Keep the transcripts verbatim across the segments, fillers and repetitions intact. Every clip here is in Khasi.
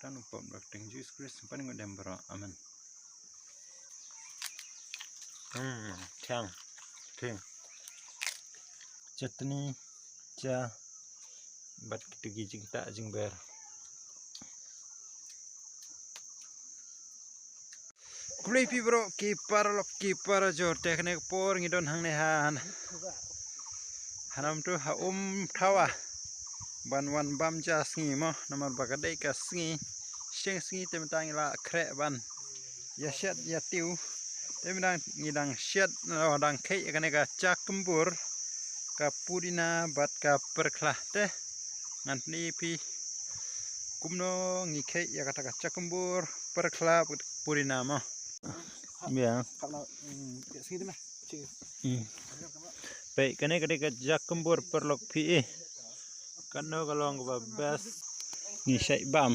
Ngan pom bak teng Jesus Christ, pan ngan dem bro. Amen. Hmm, thiang. Thiang. Chutney, cha, bad kito ki jingtah jingber. Khublei phi bro, ki paralok, ki parajor, te kane ka por ngi don hangne ha, ha, hanam tu ha um thawa. Ban wan bam ja sngi mo, namar ba ka dei ka sngi, sheng sngi te mynta ngi la khreh ban ïa shet ïa tiew. Te mynta ngi dang shet, oh, dang kheiñ kane ka cha kynbur, ka pudina bad ka pyrkhla. Te ngan pyni phi kumno ngi kheiñ ïa kata ka cha kynbur, pyrkhla bad pudina mo. Biang. Hmm. Pei, kane ka dei ka cha kynbur paralok phi i. Kano ka long kaba best. Ngi shait bam.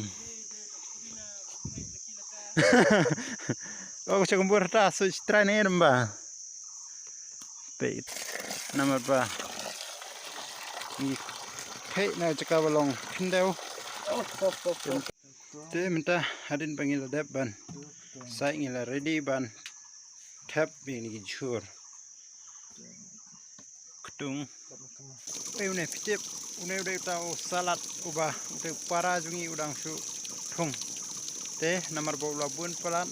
Oh, ka cha kynbur ta su try ne ba. Pei. Namar ba ngi kheiñ na jaka ba long khyndew. Te mynta hadien ba ngi la dep ban shait, ngi la ready ban thep ïa kine ki jhur. Ktung. Pei, une phi tip, une u dei uta u salad uba u dei u para jong ngi u dang shu thung. Te namar ba u la bun palat,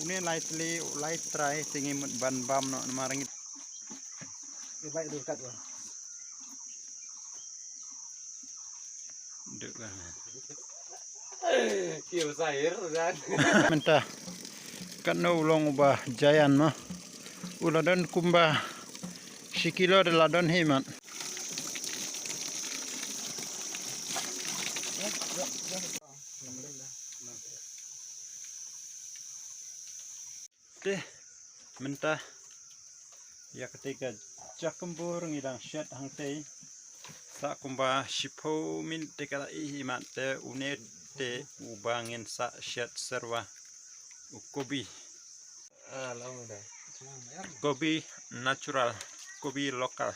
une lai tylli, u lai trai, te ngi mut ban bam noh namar ngi. Mynta katno u long uba giant ma. U la don kumba shi kilo de la don hi mat. Te mynta ïa katei ka cha kynbur ngi dang shet hangtei. Sa kumba shiphew minit te ka la ih hi mat, te une te uba ngin sa shet syrwa u kobi. Kobi natural, kobi local.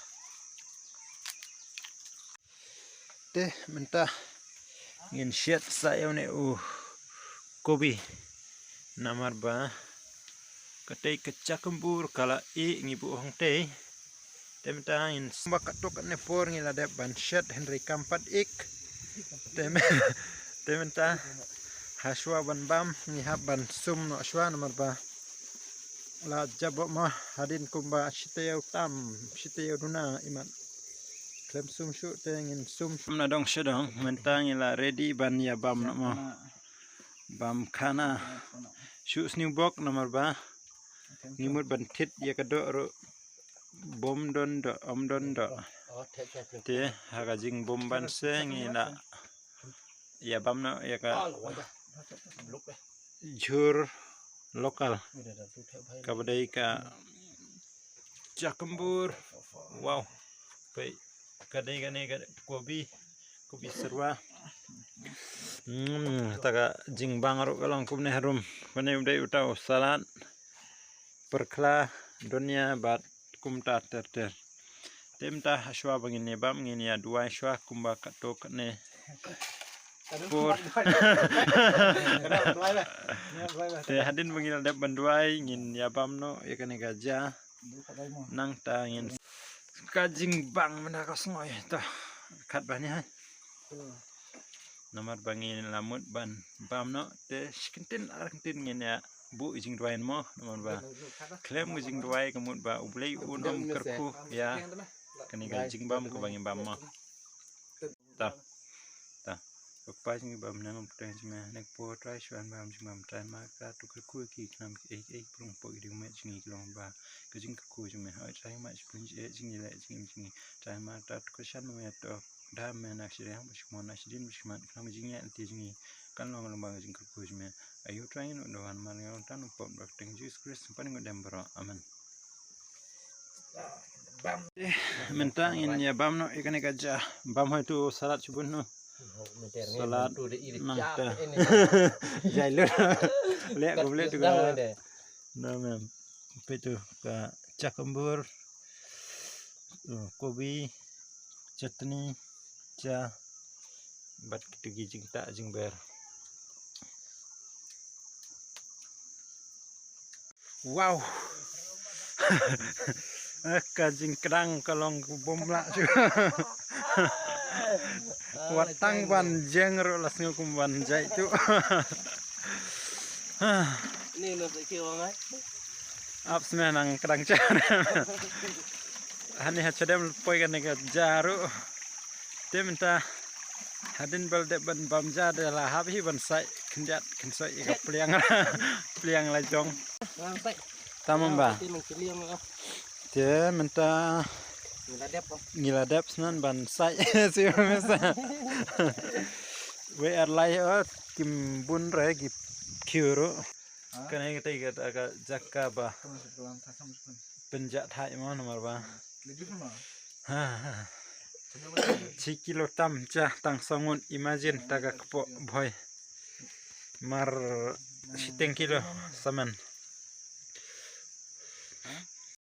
Te mynta ngin shet sa ïa une u kobi. Namar ba katei ka cha kynbur ka la ih, ngi buh hangtei. Te mynta ngin sumba katto katne por ngi la dep ban shet hynrei kam pat ih. Te myn-, te mynta ha shuwa ban bam ngi hap ban sum noh shuwa namar ba la jaboh ma, hadien kumba shi taïew tam, shi taïew duna imat. Khlem sum shuh te ngin sum shuh. Na dong sha dong, mynta ngi la ready ban ïa bam noh mo. Bam khana. Shu sniewbok namar ba ngi mut ban thied ïa ka doh ruh. Bym don doh, ym don doh. Te ha ka jingbym ban se ngi la ïa bam noh ïa ka jhur local kaba dei ka cha kynbur. Wow. Pei, ka dei kane ka kobi, kobi syrwa. Hmm, ta ka jingbang ruh ka long kumne harum. Kane u dei uta u salad, pyrkhla, donia bad kumta ter ter. Te mynta ha shuwa ba ngin ïa bam ngin ïa duwai shuwa kumba katto katne por. Te hadien ba ngin ïa dep ban duwai ngin ïa bam noh ïa kane ka ja. Nangta ngin ka jingbang mynta ka sngew to. Khat ba ni hai. Namar ba ngin la mut ban bam noh te shi kyntien ar kyntien ngin ïa buh jingduwai mo, namar ba khlem ka jingduwai ka mut ba U Blei un ym kyrkhu ïa kane ka jingbam kaba ngin bam mo. Ta. Ta. Ko Kpa jong ngi ba ha bneng, pyrshang jong me ha kane ka por, Trai shu wan bam jingbam, Trai ma ka tu kyrkhu ki khnam ki ei ei, prung pok ki ding met jong ngi ki long ba ka jingkyrkhu jong me. Hoi Trai ma shi pun ji ei jong ngi leh jong ngi jong ngi. Trai ma ta tu kyrshan me to. Dam me na shirang ba shimon na shidin ba shimat khnang ba jingeh lati jong ngi kan long long ba ka jingkyrkhu jong me. Ayu Trai ngi nu dohan man ngi long tan u pop bak teng Jesus Christ pan ngi dem bro. Amen. Mynta ngin ïa bam noh ïa kane ka ja. Bam hoi tu salad shibun noh. Salad nangta. Jai lut. Leh ko leh tu ka. Na mem. Peit tu ka cha kynbur. Uh, kobi, chutney, cha, bad kito ki jingtah jingber. Wow. Ka jingkdang ka long ka bym lah shuh. Wat tang ban jeng ruh la sngew kum ban jai tu. Ni no sa kiwa ngai. Ap smen nang kdang cha. Hani ha chadem poi kane ka ja ruh. Te mynta hadien ba la dep ban bam ja de la hap hi ban sai khyndiat khynsoi ïa ka pliang. Pliang la jong. Nang sai. Tamam ba. Ti nang kiliang ah. Te mynta Ngi la dep ah. Ngi la dep snan ban sai. Si ba mesa. Wei ar lai o kim bun re ki khiu ruh. Kane ka tei ka ka jaka ba. Pynjah thai mo namar ba. Ha, ha. Chi kilo tam cha tang songun, imagine ta ka kpoh bhoi. Mar shiteng kilo samen.